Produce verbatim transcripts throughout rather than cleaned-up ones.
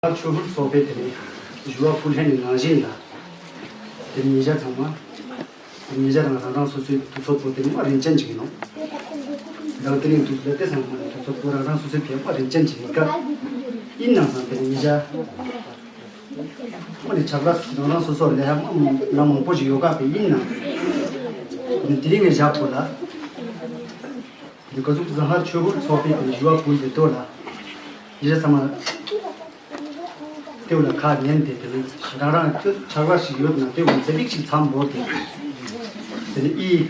ཆོས་ཕུར་ཚོགས་པའི་དེ་ནས་ཞུ་བ་ཕུལ་ལྷན་ནས་ནང་བཞིན་ལ། དེ་ནས་ཉེ་ཞ་ཚང་མ། ཉེ་ཞ་རང་རང་རང་སོ་སོའི་དུས་ཚོད་པོ་དེ་ནས་མ་རིན་ཅན་ཅིག་ཡིན་ནོ། རང་དེ་ནས་དུས་ཚོད་དེ་ཚང་མ་དུས་ཚོད་པོ་རང་རང་སོ་སོའི་ཕན་མ་རིན་ཅན་ཅིག་ཡིན་ཀ། ཡིན་ནང་སང་དེ་ནས་ཉེ་ཞ། མ་ནི་ཆབ་ལ་རང་རང་སོ་སོ་ལས་ཧ་མ་ལ་མང་པོ་ཞིག་ཡོད་ཀ་པའི་ཡིན་ནང་། དེ་རིང་ངས་བཞག་ཐུབ་ལ། འདི་ག་ཟུག་ཟང་ཧར་ཆོས་ཕུར་ཚོགས་པའི་དེ་ཞུ་བ་ཕུལ་ཏེ་ལྟོས་ལ། ཡེ་ཚང་མ། ལྟོས་ལ་ཁ་ཉན་ཏེ་དེ་ནི་རང་རང་ཁྱོད་ཆར་པ་ཞིག་ཡོད་ན་ལྟོས་ལ་ཚེ་རིག་ཞིག་མཚམས་བོར་ཏེ། དེ་ནི་ཨི།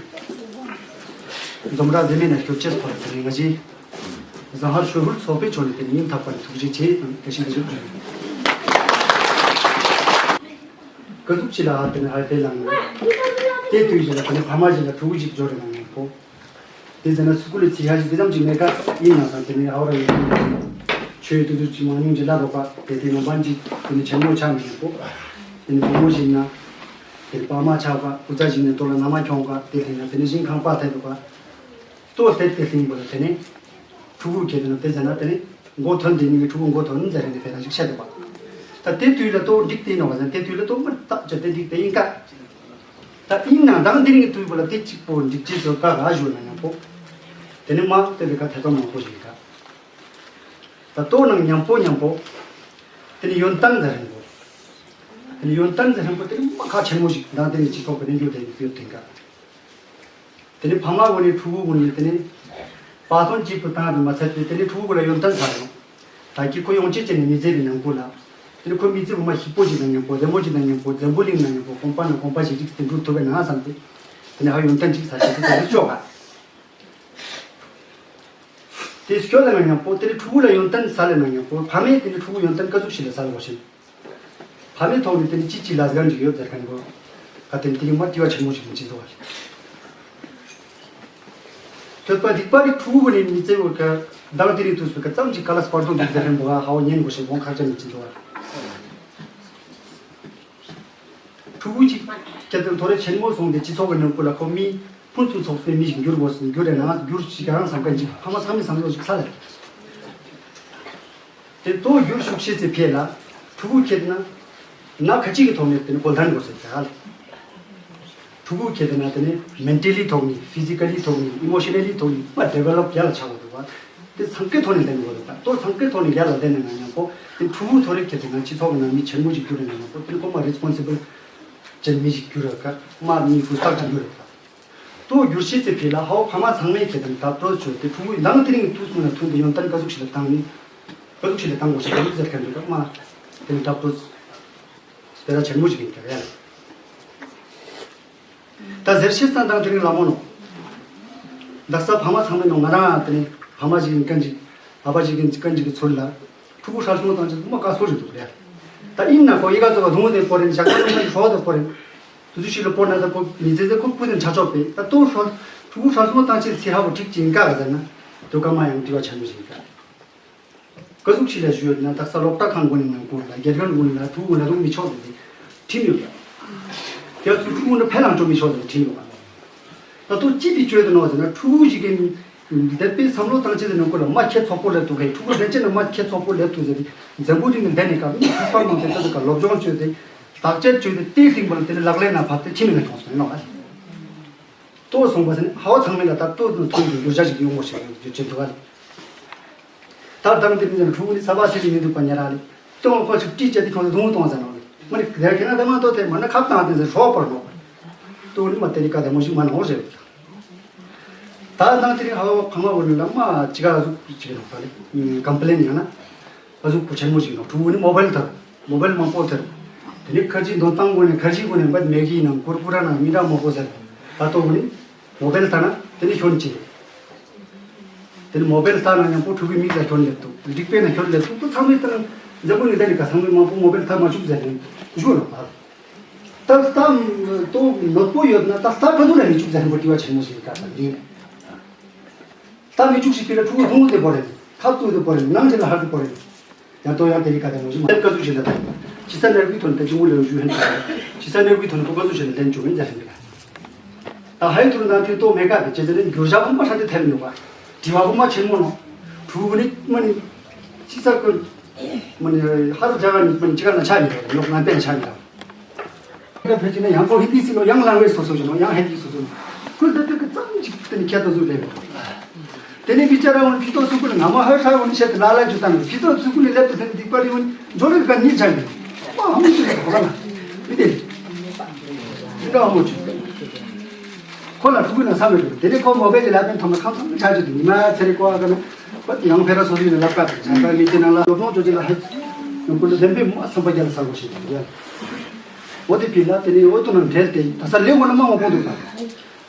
འཛོམས་ར་ལྡེ་མིན་ན་སྐྱོབ་ཆེད་སྐོར་དེ་ནི་ང་ཅི། ཟང་ཧར་ཆོས་ཕུར་ཚོགས་པའི་ཕྱོགས་ནས་དེ་ནི་སྙིང་ཐག་པ་ནས་ཐུགས་རྗེ་ཆེ་དང་བཀྲ་ཤིས་བདེ་ལེགས་ཞུ། ག་ཟུག་ཅི་ལ་ཨ་དེ་ནི་ཧ་དེ་ལ་ང་། དེ་དུས་ཞིག་ལ་དེ་ནི་ཕ་མ་ཞིག་ལ་ཕྲུ་གུ་ཞིག་འབྱོར་རེ་ན་ངན་པོ། དེ་ཟེར་ན་སུ་ཀུ་ལི་ཚི་ཧ་ཞིག་དེ་ཙམ་ཅིག་མེད་ཀ་ཡིན་ན་ས་དེ་ནས་ཧའོ་ར་ཡོད་ཁུལ་ཆོས་དུས་ཚོད་ཅིག་མང་ཉུང་ཅིག་ལ་རོགས་པ་དེ་དེ་ནང་པ་ཅིག་དེ་ནས་ཆེན་མོ་ཆགས་མི་ཡོང་གོ། དེ་ནས་བུ་མོ་ཞིག་ན་དེ་ནས་པ་མ་ཆགས་པ་སྐུ་ཚ་ཞིག་ནས་ལྟོ་ལ་ན་མ་ཁྱོང་པ་དེ་ལྷིང་ན་དེ་ནས་ཞིང་ཁང་པ་ཐེབས་པ་ལྟོ་ཐེབས་དེ་ལྷིང་པོ་ལ་དེ་ནས་ཕྲུ་གུ་ཁྱེད་དེ་ན་དེ་ཟེར་ན་དེ་ནས་མགོ་ཐོན་དེ་ནས་ཕྲུ་གུ་མགོ་ཐོན་ཟེར་རེ་ནས་ཕེ་ར་ཞིག་བཤད་འདུག་པ། ད་དེ་དུས་ལ་ལྟོ་འགྲིག་དེ་ཡིན་ནོ་བ་ཟེར་དེ་དུས་ལ་ལྟོ་མ་ཐག་ཆོད་དེ་འགྲིག་དེ་ཡིན་ཀ། ད་ཡིན་ནའང་ད་འདི་ནི་དུས་པོ་ལ་དེ་གཅིག་པོ་འགྲིག་ཅེས་ཚོ་ཀ་ར་ཞུ་ན་མཉམ་པོ། དེ་ནི་མ་དེ་ལས་ཀ་ཐེ་ཚོམ་མང་པོ་ཞིག་ད། ད་ལྟོ་ནང་མཉམ་པོ་མཉམ་པོ། དེ་ནི་ཡོན་ཏན་ཟེར་ཧྲན་པོ། དེ་ནི་ཡོན་ཏན་ཟེར་ཧྲན་པོ་དེ་ནི་མ་ཁ་ཆེན་མོ་ཞིག་ད་དེ་ནི་སྤྱི་ཚོགས་ཀྱི་གནས་འགྱུར་དེ་ཡོད་དེ་ཀ། དེ་ནི་ཕ་མ་གུན་ནི་ཕྲུ་གུ་གུན་ནི་དེ་ནི་པ་སོན་གཅིག་ཏུ་བཏང་དུ་མ་ཚད་དེ་དེ་ནི་ཕྲུ་གུ་གུན་ལ་ཡོན་ཏན་ཚར་ཡོང་། ད་ཀྱི་ཁོ་ཡོང་ཆེད་ཅན་ནི་མི་ཚེ་རིང་ནང་ཁུལ་ལ། དེ་ནི་ཁོ་མི་ཚེ་བུ་མ་ཞིག་པོ་ཞིག་དང་མཉམ་པོ་རྫན་པོ་ཞིག་དང་མཉམ་པོ་རྫན་པོ་གླིང་དང་མཉམ་པོ་གོམ་པ་ནང་གོམ་པ་ཞིག་རིགས་དེ་འགྲུབ་ཐུབ་པའི་ནང་བསམ་སྟེ། དེ་ནི་ཧ་ཡོན་ཏན་གཅིག་ཚར་ཆེད་དེ་དེ་ནི་ཆོག་ག། དེ་སྐྱོ་ལ་ནང་མཉམ་པོ་དེ་ནི་ཕྲུ་གུ་ལ་ཡོན་ཏན་ཚར་ལ་ནང་མཉམ་པོ་ཕ་མས་དེ་ནི་ཕྲུ་གུ་ཡོན་ཏན་ག་ཟུག་ཞིག་ལ་ཚར་དགོས་ཤིང་། ཕ་མའི་ཐོག་ནས་དེ་ནི་ཅི་ཅི་ལ་ཟ་ག་འཇིག་ཡོད་ཟེར་མཁན་པོ། ག་དེ་ནི་དེ་རིང་མ་དྲི་བ་ཆེན་མོ་ཞིག་ཡིན་ཅི་འདུག་བ། ཐོད་པ་སྡིག་པ་རིགས་ཕྲུ་གུ་ནས་མི་ཚེ་བོ་ཀ་མདང་དེ་རིང་དུས་སུ་ཀ་ཙམ་ཅིག་ག་ལ་སྤར་དུ་འདུག་ཟེར་མཁན་པོ་ཧ་ཧའོ་ཉན་དགོས་ཤིང་དགོངས་ཁག་ཅན་ཡིན་ཅི་འདུག་བ། ཕྲུ་གུ་ཅིག་སྐྱེ་དོན་ཐོ་རེ་ཆེན་མོ་སོང་སྟེ་སྤྱི་ཚོགས་ཀྱི་ནང་ཁུལ་ལ་ཁོ་མི་ཕུན་སུམ་ཚོགས་པའི་མི་ཞིག་འགྱུར་དགོས་སུ་འགྱུར་རེ་ན་འགྱུར་ཞིག་ག་རང་བསམ་མཁན་ཅིག་ཕ་མ་ཚང་མའི་བསམ་བློ་ཞིག་ཚ་ལ། དེ་ལྟོ་འགྱུར་ཤུགས་ཆེ་ཚེ་ཕེ་ལ་ཕྲུ་གུ་ཁྱེད་ན་ན་ཁ་ཅིག་གི་ཐོག་ནས་དེ་ནི་གོ་ལྡན་དགོས་ཟེར་ཀྱང་། ཕྲུ་གུ་ཁྱེད་ན་དེ་ནི་མེན་ཏེ་ལི་ཐོག་ནས་ཕི་ཟི་ཀ་ལི་ཐོག་ནས་ཨི་མོ་ཤི་ན་ལི་ཐོག་ནས་མ་ཌི་ཝེ་ལོབ་རྒྱ་ལ་ཆགས་དགོས་འདུག་བ། དེ་ཚང་ཀའི་ཐོག་ནས་ལྡན་དགོས་འདུག་བ། ལྟོ་ཚང་ཀའི་ཐོག་ནས་རྒྱ་ལ་ལྡན་ནས་ན་ཡང་པོ་དེ་ཕྲུ་གུ་ཐོ་རེ་ཁྱེད་དེ་ན་སྤྱི་ཚོགས་ཀྱི་ནང་མི་ཆེན་མོ་ཞིག་གྱུར་ནས་ན་ཡང་པོ་དེ་ཁོ་མ་རེ་སི་པོན་སི་བལ་ཅན་མི་ཞིག་གྱུར་ར་ཀ་མ་མི་ཧུར་ཐག་ཅིག་གྱུར་ར་ཀ། ལྟོ་འགྱུར་ཤེས་ཚེ་ཕི་ལ་ཧའོ་ཕ་མ་ཚང་མས་ཁྱེད་དང་ད་སྤྲོ་ཆོས་དེ་ཕྲུ་གུ་ཡང་དེ་རིང་དུས་སུ་ན་ཐུན་དུ་ཡོན་ཏན་ག་ཟུག་ཞིག་ལ་བཏང་ནི། ག་ཟུག་ཞིག་ལ་བཏང་དགོས་ཤེས་དེ་ཟེར་མཁན་འདུག་ག་མ། དེ་ནི་ད་སྤྲོ། དེ་ལ་ཆེན་མོ་ཞིག་ཡིན་ཀྱང་ཡ། ད་ཟེར་ཤེས་ཙང་དང་དེ་རིང་ལ་མོ་ནོ། ད་ས་ཕ་མ་ཚང་མས་ནོ་ང་རང་དེ་ནི་ཕ་མ་ཞིག་ཡིན་མཁན་ཅིག་ཨ་ཕ་ཞིག་ཡིན་མཁན་ཅིག་གི་ཚུལ་ལ། ཕྲུ་གུ་ཧྲ་ཤོང་དང་ཅིག་མ་དཀའ་སོ་རེད་འདུག་རེད། ད་ཡིན་ན་ཁོ་ཡི་ག་ཚོ་བ་རུང་དེ་པོ་རེད་ཞག་ཚ་ནང་ཧྲོ་དེ་པོ་རེད། དུ་དུ་ཞིག་ལ་པོ་ན་ད་ཁོ་མི་ཚེ་ཚེ་ཁོ་སྤུ་དེ་ཆ་ཆོག་པས་ད་ལྟོ་ཧྲོ། ཕྲུ་གུ་ཧྲ་ཤོང་དང་ཅིག་ཚེ་ཧ་བོ་ཁྲིག་ཅིག་ཡིན་ཀ་ག་ཟེར་ན། དུ་ཀ་མ་ཡང་དྲི་བ་ཆེན་མོ་ཞིག་ཡིན་ཀ། ག་ཟུག་ཞིག་ལ་ཞུ་ཡོད་ན་ད་ས་སློབ་གྲྭ་ཁང་ཀུན་ནས་ནང་སྐོར་ལ་རྒྱལ་ཁང་ཀུན་ལ་ཕྲུ་གུ་ལ་རུང་མི་ཆོག་ཟེར་ཏེ་ཁྲིམས་ཡོད་ལ། རྒྱ་ཚུལ་ཕྲུ་གུ་ནི་ཕེ་ལང་སྤྲོ་མི་ཆོག་ཟེར་ཏེ་ཁྲིམས་ཡོད་ལ། ད་ལྟོ་ཅི་སྟེ་བཅོས་དུ་ནོ་ཟེར་ན་ཕྲུ་གུ་ཞིག་གིས་འདས་པའི་བསམ་བློ་བཏང་ཆེད་དུ་ནང་སྐོར་ལ་མ་ཁྱེད་ཚོགས་པོ་ལས་ཐུག་གས་ཕྲུ་གུ་ལྡན་ཆེད་ནང་མ་ཁྱེད་ཚོགས་པོ་ལས་ཐུག་ཟེར་ཏེ་འཛམ་བུ་གླིང་གི་ལྡན་ནས་ཀ་མི་ཁ་པར་ནང་དེ་ལྟ་ཟེར་ཀ་སློབ་སྦྱོང་བཅོས་ཏེ་བརྟག་དཔྱད་བཅོས་ཏེ་དེའི་སྟེང་པར་དེ་ནི་ལག་ལེན་ན་ཕབ་སྟེ་ཁྱིམ་མི་ལ་ཁྱོངས་སོང་ནོ། ལྟོ་སོང་པ་ཟེར་ནས་ཧ་བ་ཚང་མས་ལ་ད་ལྟོ་དང་ཐུན་གྱི་འགྱུར་བྱ་ཞིག་ཡོང་བ་ཞིག་ཡོང་རྒྱུ་ཅན་འདུག་ག་ལ། ད་ལྟ་འདི་མི་ཚང་ཕྲུ་གུ་ནི་ས་བ་སི་ལི་མི་འདུག་པ་ཉེ་ར་ལི། ལྟོ་ཁོ་ཅིག་ཏི་ཅེ་ཏི་ཁོང་ཚོ་དུང་གཏོང་ཟེར་ནོ་ལི། མ་ནི་དེར་ཁྱེད་ན་ད་མ་ལྟོ་དེ་མ་ན་ཁབ་བཏང་དེ་ཟེར་ཧྲོག་པར་ནོ། ལྟོ་ནི་མ་དེ་རི་ཀ་དེ་མོ་ཞིག་མ་ནོ་ཟེར། ད་ནང་དེ་རི་ཧ་བ་ཕ་མ་བོ་ནི་ལ་མ་ཅི་ག་ཟུག་ཅིག་ནོ་ད་ལི། ཀམ་པི་ལེན་ཡང་ན། ཨ་ཟུག་པོ་ཆེན་མོ་ཞིག་ནོ་ཕྲུ་གུ་ནི་མོ་བལ་ཐར། མོ་བལ་མང་པོ་ཐར། དེ་ནི་ཁར་ཇི་འདོན་སྟངས་སྒོ་ནས་ཁར་ཇི་སྒོ་ནས་འབད་མེ་གི་ནང་ཀུར་ཀུ་ར་ནང་མི་འདྲ་མང་པོ་ཟེར། ད་ལྟོ་བོ་ནི་མོ་བལ་ཐར་ན་དེ་ནི་ཤོན་ཅི། དེ་ནི་མོ་བལ་ཐར་ན་མཉམ་པོ་ཕྲུ་གུའི་མིག་ལ་ཤོན་ལེབ་ཐུབ་འགྲིག་པས་ན་ཤོན་ལེབ་ཐུབ་ཁོ་ཚང་མའི་ལྟར་འཛམ་བུ་གླིང་འདི་ནི་ག་ཚང་མའི་མང་པོ་མོ་བལ་ཐར་མ་བཅུག་ཟེར་ནས་ཞུ་ནོ་ད། ད་ལྟ་ལྟོ་ནོར་པོ་ཡོད་ན་ད་ལྟ་ག་ཚོད་ལ་མི་བཅུག་ཟེར་ནས་པོ་དྲི་བ་ཆེན་མོ་ཞིག་ག་ད་འདི། ད་མི་བཅུག་ཞིག་པི་ལ་ཕྲུ་གུ་ཕུང་བོ་དེ་པོ་རེད། ཁབ་བཙུགས་དེ་པོ་རེད། ནང་ཆེ་ལ་ཧར་དེ་པོ་རེད། ཡང་ཏོ་ཡང་དེ་རིགས་ཀ་དེ་མོ་ཞིག་མ་ལེན་ཀ་ཚུགས་ཞིག་ལ་དེ། ཕྱི་ས་ནེར་གུའི་ཐོན་དེ་ཅི་མོ་ལེན་ཞུ་ཧན་ཆ་རེད། ཕྱི་ས་ནེར་གུའི་ཐོན་ཀོ་ཀ་ཚུགས་ཞིག་ལ་ལེན་བྱུང་ཡིན་ཟེར་ཧན་ཀ། ད་ཧའི་ཐུར་ནང་དེ་ཏོ་མེ་ཀ་དེ་ཅེ་ཟེར་ནས་འགྱུར་བྱ་བུ་མ་ཧྲ་དེ་ཐེབས་མྱོང་བ། དྲི་བ་བུ་མ་ཆེན་མོ་ནོ། ཕྲུ་གུ་ནི་མ་ནི། ཕྱི་ས་ཀུན། མ་ནི་ཧར་རྒྱ་གར་ནི་མ་ནི་ཅི་ག་ན་ཆ་མི་འདུག་ལོག་ན་པན་ཆ་མི་འདུག་ད་ཕལ་ཆེར་ན་ཡང་ཁོ་ཧིན་དི་སི་ལོ་ཡང་ལང་བའི་སོ་སོ་ཞིག་ནོ་ཡང་ཧིན་དི་སོ་སོ་ཁུལ་ད་ཏི་ཀི་ཙམ་ཅིག་དེ་ནི་ཁྱད་དུ་བཟོ་ལེ་བས། དེ་ནི་བི་ཅ་ར་འོན་ཕི་ཏོ་སུ་ཀུ་ལ་ང་མ་ཧར་ཧར་འོན་བཤད་དེ་ལ་ལ་ཇུ་ཏང་ཕི་ཏོ་སུ་ཀུ་ལ་ལེབ་ཏུ་དེ་ནི་སྡིག་པ་རི་འོན་འཇོ་ལི་ག་ནི་ཆ་མི་མ་ཧོང་ཅི་ལ་ཁོ་ལ་ན་མི་དེ་མི་འདྲ་ཧོང་ཅི་ཁོ་ལ་ཕྲུ་གུ་ན་ས་མི་འདུག་དེ་ནི་ཁོ་མོ་བེ་ལི་ལ་པན་ཐོ་མ་ཁང་ཚང་ཆ་ཅུ་དེ་ཉི་མ་ཚེ་རི་ཀོ་ཨ་ག་ན་པ་ཡང་ཕེ་ར་སོ་སི་ལ་ལབ་ཀ་དེ་ཆ་ད་མི་ཅི་ན་ལ་ལོ་ཕོང་ཅོ་ཅི་ལ་ཧེ་ཡང་ཀུ་ལ་བདེན་པའི་མ་བསམ་པ་རྒྱ་ལ་ས་གོ་ཤེས་དེ་ཡ། འོ་དེ་ཕི་ལ་དེ་ནི་འོ་དོ་ནང་འབྲེལ་ཏེ་ད་ས་ལེ་འོ་ན་མ་མ་པོ་འདུག་པ།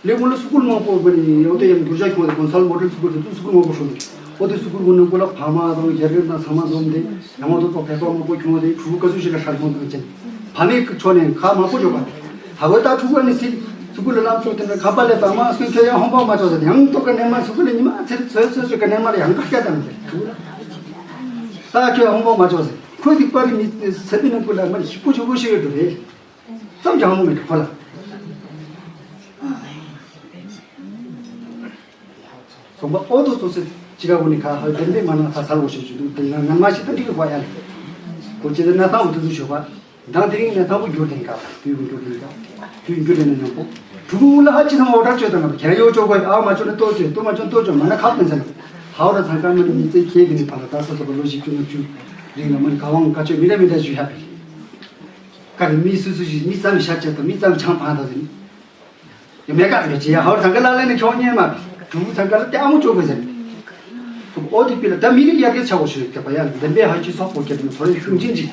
ལེ་འོ་ལ་སུ་ཀུལ་མང་པོ་བ་ནི་འོ་དེ་ཡང་འགྱུར་བྱ་ཁྱོང་དེ་གོང་ས་ལ་མོ་ཌལ་སུ་ཀུལ་དེ་ཚོ་སུ་ཀུལ་མང་པོ་ཧྲུལ་འདུག་འོ་དེ་སུ་ཀུལ་འོ་ནང་ཀུ་ལ་ཕ་མ་དང་རྒྱལ་རབས་དང་ཚང་མ་འཛོམས་ཏེ་ཡང་འོ་དོ་ཚོ་ཕེ་པ་མང་པོ་ཁྱོང་དེ་ཕྲུ་གུ་ཀ་ཚུ་ཞིག་ལ་ཧྲལ་ཁོང་དང་ཅན་ཕ་མའི་ཀི་ཆོ་ནས་ཁ་མང་པོ་ཡོད་པ། ཧ་གོ་ད་ཕྲུ་གུ་ནི་སི་སུ་ཀུལ་ལ་ལམ་ཕྱོགས་དེ་ནས་ཁ་པ་ལས་པ་མ་སུ་ཁྱོད་ཡང་ཧོང་པ་མ་ཆོག་ཟེར་ཡང་ཏོ་ཀ་ནས་མ་སུ་ཀུལ་ལ་ཉི་མ་ཚེ་རི་ཚོད་ཚོད་ཅོ་ཀ་ནས་མ་ལ་ཡང་ཀ་སྐྱ་དང་ཕྲུ་གུ་ལ་ད་ཁྱོད་ཧོང་པ་མ་ཆོག་ཟེར་ཁོས་དེ་པ་རི་མི་ཚེ་པི་ནང་ཀུ་ལ་མ་ཞིག་པོ་ཆོག་པོ་ཞིག་ཡོད་དུ་རེད། ཙམ་ཀྱང་མོ་མེད་ཁོ་ལ། སོང་པ་ཨོ་ཏོ་ཙོ་སི་ཅི་ག་བོ་ནི་ཁ་ཧ་བདེན་པའི་མ་ན་ཁ་ཚར་བོ་ཞེས་ཞུ་འདུག་དེ་ན་ངན་མ་ཞིག་ཏུ་འགྲིག་གི་བ་ཡ་ལ། ཁོ་ཅི་ཟེར་ན་ཐང་བོ་དུ་ཟུ་ཞོ་བ། མདང་དེ་རིང་ནས་ཐང་བོ་འགྱུར་དེང་ག་དུས་བོ་འགྱུར་དེང་ག་དུས་འགྱུར་དེ་ནས་ནང་པོ། གྲུ་གུ་ལ་ཧ་ཅི་ཚང་འོ་དྲག་བཅོས་དང་ཁྱེད་ཡོ་ཅོ་གོ་ཨ་མ་ཅོ་ནི་ཏོ་ཅོ་ཏོ་མ་ཅོ་ཏོ་ཅོ་མ་ན་ཁ་ཏན་ཟེར་ན། ཧ་བ་ར་ཚང་ཀ་མི་ནི་ཙེ་ཁྱེད་ཀྱི་ནི་པ་ལ་ད་ས་ས་པ་ལོ་ཞིག་ཅུ་ན་ཅུ། རིང་ལ་མ་ནི་ག་བང་ཀ་ཅོ་མི་འདྲ་མི་འདྲ་ཞུ་ཧ་པི། ཀ་རི་མི་སུ་སུ་ཞིག་མི་ཙམ་ཤ་ཆད་དང་མི་ཙམ་ཆང་ཕང་དང་ཟིན། ཡ་མེ་ཀ་མེ་ཅི་ཡ་ཧོར་ཚང་ཀ་ལ་ལེ་ནི་ཁྱོང་ཉེ་མ་བི། གྲུ་ཚང་ཀ་ལ་ཏེ་ཨ་མོ་ཅོ་གོ་ཟེར། ཨོ་དི་པི་ལ་ད་མི་རིགས་ཡར་རྒྱས་ཆ་བོ་ཞུ་ཀ་པ་ཡ་ལྡན་པའི་ཧ་ཅི་སོག་པོ་ཀེ་ཏི་ནི་ཐོ་རེ་ཤུང་ཅིན་ཅི།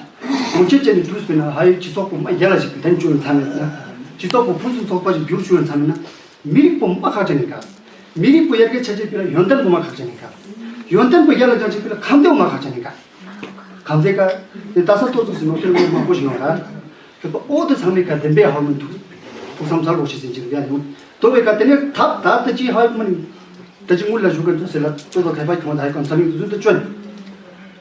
ཡོང་ཆེ་ཅན་ནི་ཏུས་པི་ན་ཧ་ཡི་ཅི་སོག་པོ་མ་རྒྱ་ལ་ཞིག་གི་དན་ཅོ་ཡོང་ཚང་མེད་ན། ཅི་སོག་པོ་ཕུན་སུམ་ཚོགས་པ་ཞིག་འགྱུར་ཅོ་ཡོང་ཚང་མེད་ན། མི་རིགས་པོ་མ་ཁག་ཅན་ནི་ཀ། མི་རིགས་པོ་ཡར་རྒྱས་ཆ་ཅེ་པི་ལ་ཡོན་ཏན་པོ་མ་ཁག་ཅན་ནི་ཀ། ཡོན་ཏན་པོ་རྒྱ་ལ་ཅང་ཅེ་པི་ལ་ཁམས་དེ་བོ་མ་ཁག་ཅན་ནི་ཀ། གང་ཟེར་ཀ། དེ་ལྟ་ས་ལྟོ་ཚོགས་སུ་ནོར་ཁེལ་མང་པོ་ཞིག་ཡོང་ར། དེ་པ་ཨོ་དེ་ཚང་མའི་ཀ་བདེན་པའི་ཧ་མི་འདུག་ཐུགས་བསམ་ཚར་ལོ་ཞེས་ཟིན་ཅིག་ཡ་ཡོང་། དོ་བའི་ཀ་དེ་ནས་ཐབས་ད་ལྟ་ཅི་ཧ་མི་ནི། ད་ཅི་དངུལ་ལ་ཞུ་ག་ཚོ་ཟེར་ལ་ལྟོ་ཚོགས་ཁ་པ་ཁྱོང་ད་ཧ་ཀ་འཚམ་མིག་ཏུ་ཚུལ་དུ་བཅོན།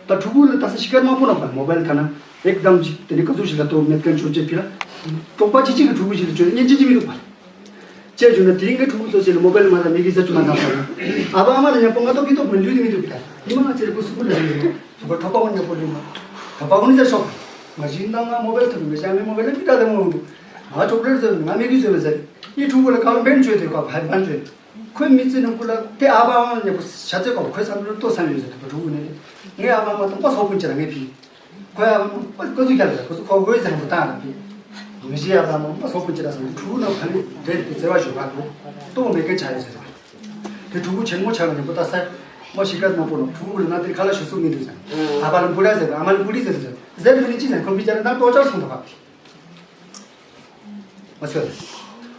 ད་ཕྲུ་གུ་ལ་ལྟ་ས་ཤི་ཀར་མང་པོ་ན་པ་མོ་བལ་ཐ་ན་ཨེག་དམ་ཅིག་དེ་ནི་ཀ་ཚོ་ཞིག་ལ་ལྟོ་མེད་མཁན་ཆོ་ཅེ་ཕི་ལ། དོགས་པ་ཅི་ཅིག་གི་ཕྲུ་གུ་ཞིག་ལ་བཅོན་ཉན་ཅི་ཅི་མི་འདུག་པ། ཅེས་བརྗོད་ན་དེ་རིང་གི་ཕྲུ་གུ་ཚོ་ཞིག་ལ་མོ་བལ་མ་དང་མི་གི་ས་ཆུ་མ་དང་ས་ཨ་ཕ་ཨ་མ་ལ་ཉན་པོ་ང་ཏོ་ཕི་ཏོག་མི་ལུས་མི་འདུག་པ། ཉི་མ་ང་ཚེ་རེ་ཁུ་སུ་ཁུ་ལ་ཡིན་ནོ། ཚོ་པ་ཁྲོ་པ་བོ་ཉན་པོ་ལུས་མ། ཁ་པ་ཁུ་ནི་ཚེ་ཤོག་ང་ཞིག་ནང་ང་མོ་བལ་ཐུབ་མི་ཤ་མི་མོ་བལ་ལ་ཕི་ཏ་དེ་མོ་འདུག་ང་ཅོག་ལེར་ཟེར་ང་མི་གི་ཟེར་བ་ཟེར། ཡི་ཕྲུ་གུ་ལ་ཁ་ལ་འབེན་བཅོས་ཏེ་ཁ་ཕ་འབེན་བཅོས། ཁོའི་མི་ཚེ་ནང་ཁུ་ལ་དེ་ཨ་ཕ་ཨ་མ་ལ་ཉན་པོ་ཤ་ཚེ་ཁ་ཁོའི་བསམ་བློ་ལྟོ་བསམ་ཡོད་ཟེར་ཐུབ་པ་ཕྲུ་གུ་ནི། ངའི་ཨ་ཕ་ཨ་མ་དང་པ་སོག་ཕུན་ཅི་ལ་ངའི་ཕི། ཁོ་ཡང་པ་ཀ་ཟུག་རྒྱ་ལ་ཁོ་ཚོ་ཁོ་བོའི་ཟེར་མོ་བཏང་ར་པི། མི་ཤི་ཡ་ལ་མོ་པ་སོག་པོ་ཅི་ལ་སོང་ཕྲུ་གུ་ནང་ཕ་ནི་དེ་དེ་བརྩེ་བ་ཞུ་བ་དེ་ལྟོ་མེད་མཁན་ཆ་ཡོད་ཟེར་བ། དེ་ཕྲུ་གུ་ཆེན་མོ་ཆགས་ནས་པོ་ད་ས་མ་ཤི་ཀ་མ་པོ་ནོ་ཕྲུ་གུ་ལ་ན་དེ་ཁ་ལ་ཞུ་སུ་མི་འདུག་ཟེར། ཨ་ཕ་ལ་བུ་ར་ཟེར་ཨ་མ་ལ་བུ་རི་ཟེར་ཟེར་ཟེར་མི་ནི་ཅི་ཟེར་ཁོ་མི་ཅ་ལ་ན་ཏོ་ཅར་སོང་ད་བ། མ་ཚོད།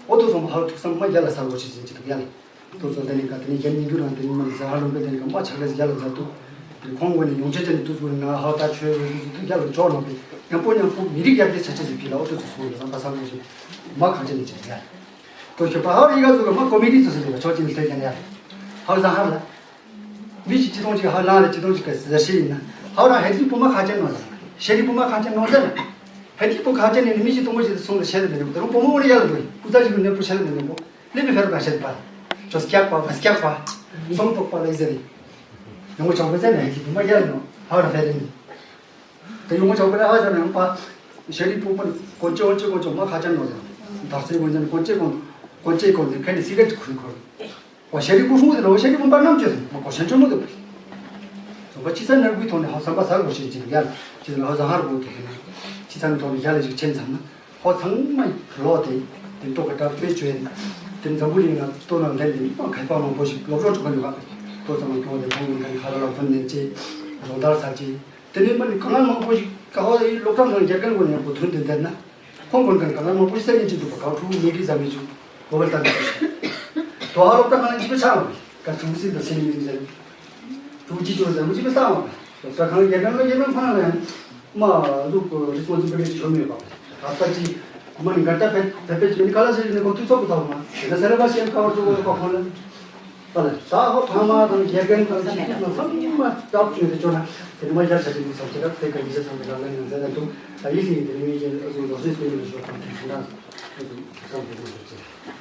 ཨོ་ཏོ་སོང་ཧ་ཐུག་སམ་མ་རྒྱ་ལ་ས་ལོ་ཆི་ཟིན་ཅི་ཐུག་ཡ་ལ། ཏོ་ཚོ་དེ་ནི་ག་དེ་ནི་རྒྱ་ནི་རྒྱུ་རང་དེ་ནི་མ་ནི་ཟ་ཧ་ལོ་པེ་དེ་ནི་ག་མ་ཆག་ལ་ཟི་རྒྱ་ལ་ཟ་ཏུ། དེ་ཁོང་གོ་ནི་ཡོང་ཆེ་ཆེ་ནི་ཏུ་ཚོ་ནི་ང་ཧ་ད་ཆོས་རེ་ཏུ་ཚོ་རྒྱ་ལ་ཅོ་ནོ་པེ། ཡང་པོ་ཡང་པོ་མི་རིགས་ཡར་རྒྱས་ཆ་ཆེ་ཟི་ཕི་ལ་ཨོ་ཏོ་ཚོ་སོང་ལ་ཟ་ད་ས་ལོ་ཆི། མ་གང་ཆེ་ནི་ཆེ་ཡ། ཏོ་ཁྱོད་པ་ཧ་རི་ག་ཚོ་ག་མ་ཀོ་མི་ཏི་ཚོ་ཟི་ལི་ག་ཆོ་ཅི་ནི་ལྷེ་ཀ་ནི་ཡ། ཧ་ཟ་ཧ་ལ། མི་ཞིག་ཅི་ཐོང་ཅིག་ཧ་ལང་ལ་ཅི་ཐོང་ཅིག་ག་ཟེར་ཤེས་ཡིན་ན། ཧ་རང་ཧེ་ཏི་པུ་མ་ཁ་ཅན་ནོ་ཟེར། ཤེ་རི་པུ་མ་ཁ་ཅན་ནོ་ཟེར། ཧེ་ཏི་པུ་ཁ་ཅན་ནི་མི་ཞིག་ཐོང་ཅིག་སོང་ལ་ཤེ་རི་མི་ནོ། དེ་རུ་པུ་མོ་རི་ཡ་ལ་དོ་ཡིན། ཀུ་ཙ་ཞིག་ནེ་པུ་ཤེ་རི་མི་ནོ། ལེ་མི་ཕེ་ར་པ་ཤེ་རི་པ། ཅོ་སྐྱག་པ་བ་སྐྱག་པ། སོང་ཐོག་པ་ལ་ཟེར་རི། ཡོང་ཆོག་པ་ཟེར་ནས་ཧེ་ཏི་པུ་མ་ཡ་ལ་ནོ། ཧ་རང་ཧེ་རི་མི། དེ་ཡོང་ཆོག་པ་ལ་ཧ་ཟེར་ནས་ཡང་པ། ཤེ་རི་པུ་མ་ནི་ཀོན་ཅེ་ཀོན་ཅེ་ཀོན་ཅེ་མ་ཁ་ཅན་ནོ་ཟེར། དར་སེ་ཀོན་ཅེ་ཀོན་ཅེ་ཀོན་ཀོན་ཅེ་ཀོན་ཅེ་ཁ་ནི་སི་ག་ཅིག་ཁུར་ཁུར། ཨོ་ཤ་རི་པུ་ཧྲུང་དེ་ལ་ཨོ་ཤ་རི་པུ་པར་ནམ་ཅོས་མ་གོ་ཤན་ཆོ་མོ་དུ། སོ་པ་ཅི་ས་ནར་གུའི་ཐོག་ནས་ཧ་སམ་པ་ས་གོ་ཤེས་ཅིག་ཡ་ཅི་ལ་ཧ་ཟ་ཧར་གོ་དེ་ན། ཅི་ས་ནི་ཐོག་ནས་ཡ་ལ་ཞིག་ཆེན་ཚང་ན། ཧོ་ཚང་མ་ལོ་དེ་དེ་ཏོ་ག་དྲག་སྤེལ་བཅོས་ཡིན། དེ་འཛམ་བུ་གླིང་ན་ལྟོ་ནང་ལྡན་དེ་མི་མང་མཁས་པ་མང་པོ་ཞིག་སློབ་གྲོགས་ཆོ་ག་ནས་བ། ཏོ་ཚང་མ་སྐྱོང་དེ་ཕོང་ཡིན་མཁན་ཁ་ལ་ལ་ཕན་ནན་ཅེ། རོ་དར་ས་ཅེ། དེ་ནས་མ་ནི་དཀའ་ངལ་མང་པོ་ཞིག་ཀ་ཧོ་དེ་སློབ་གྲྭ་ནང་རྒྱ་རྒན་དགོས་ནས་པོ་ཐོན་དེ་འདེར་ན། ཁོང་དགོན་མཁན་དཀའ་ངལ་མང་པོ་ཞིག་སེལ་ནས་ཅི་འདུག་པ་གང་ཕྲུ་གུ་མི་རིགས་ཟ་མི་བཅུག་གོ་བར་བཏང་གི་རེད། དོ་ཧ་སློབ་གྲྭ་ཁང་ལ་འཇིགས་པ་ཆགས་མ་རེད་ཀ་ཕྲུ་གུ་སྲིད་དུ་སེལ་མི་རིགས་ཟེར། ཕྲུ་གུ་ཅི་ཅོ་ཟ་མི་འཇིགས་པ་བཏང་བ་རེད། སློབ་གྲྭ་ཁང་ལ་རྒྱ་གར་ལ་རྒྱ་གར་ཁང་ལ་ཡང་མ་ཟུག་རི་སོང་ཟིག་པ་རེད་ཆོ་མེད་པ་རེད། ད་ལྟ་ཅི་མ་ནི་འགལ་ཟླ་བེད་བེད་པེ་ཅི་མི་ནི་ག་ལ་ཟེར་ནས་ཁོ་དུས་ཚོད་པོ་ཐོག་མ་དེ་ན་ས་ར་བ་ཤེས་ཀ་བར་ཆོ་གོ་ལ་ཁོ་ཁོང་ལ། པ་ལ་ས་ཧོ་ཕ་མ་དང་རྒྱལ་ཁབ་དང་སྤྱི་འཐུས་དང་ཚང་མ་སྐྱབས་བཅོལ་ཏེ་བཅོལ་ན་དེ་ནི་མ་ཡར་ཆ་ཅིག་མི་སོང་ཁྱེད་རབ་དེ་ག་ཡིད་ཆེས་སོང་དེ་ལ་ལན་ཡང་མཛད་ན་འདུག་ད་ཡིད་ལ་ཡིད་དེ་ནི་ངེད་ཀྱི་ཨ་ཟུང་རྡོག་སེ་སྤེལ་ནས་ཤོག་དང་དེ་དེ་འདྲ་ཨ་ཟུང་བསམ་དེ་འདྲ་ཞིག་བྱས།